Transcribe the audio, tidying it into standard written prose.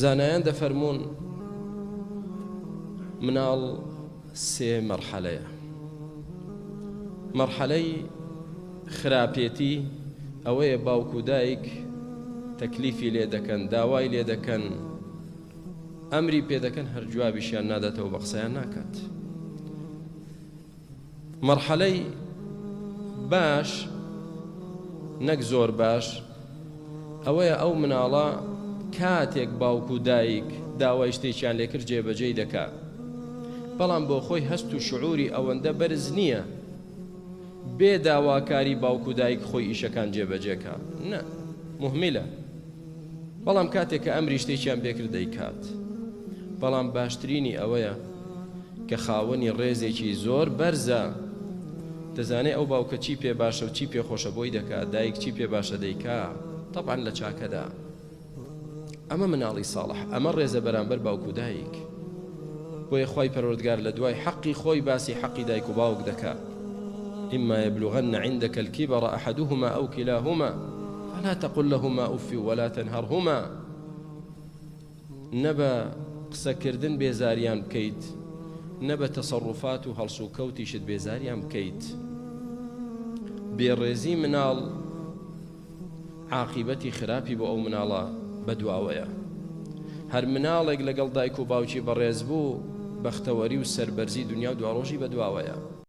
زانایان دەفەرموون مناڵ سێ مەرحەلەیە مەرحەلەی خراپێتی ئەوەیە باوک و دایک تەکلیفی لێ دەکەن داوای لێ دەکەن ئەمری پێ دەکەن هەر جوابیشیان ناداتەوە بە قسەیان ناکات مەرحەلەی باش نەک زۆر باش ئەوەیە ئەو مناڵە کاتێک باوک و دایک داوای شتێکیان لێکرد جێبەجێی دەکا بەڵام بۆ خۆی هەست و شعوری ئەوەندە بەرز نییە بێ داواکاری باوک و دایک خۆی ئیشەکان جێبەجێکا نە مهمیلە بەڵام کاتێک کە ئەمری شتێکیان پێکرد دەیکات بەڵام باشترینی ئەوەیە کە خاوەنی ڕێزێکی زۆر بەرزە دەزانێ ئەو باوکە چی پێ باشە و چی پێ خۆشە بۆی دەکا دایک چی پێ باشە دەیکا تەبعەن لە چاکەدا ئەمە مناڵی ساڵح ئەمە ڕێزە بەرامبەر باوک و دایک بۆیە خوای پەروەردگار لە دوای حەقی خۆی باسی حەقی دایک و باوک دەکا إما يبلغن عندك الكبر أحدهما أو كلاهما فلا تقل لهما أف ولا تنهرهما نە بە قسەکردن بێزاریان بکەیت نە بە تەسەڕوفات و هەڵسوکەوتیشت بێزاریان بکەیت بێڕێزی مناڵ عاقیبەتی خراپی بۆ ئەو مناڵە بەدواوەیە. هەر مناڵێک لەگەڵ دایک و باوکی بەڕێز بوو، بەختەوەری و سەربەرزی دنیا و دواڕۆژی بەدواوەیە.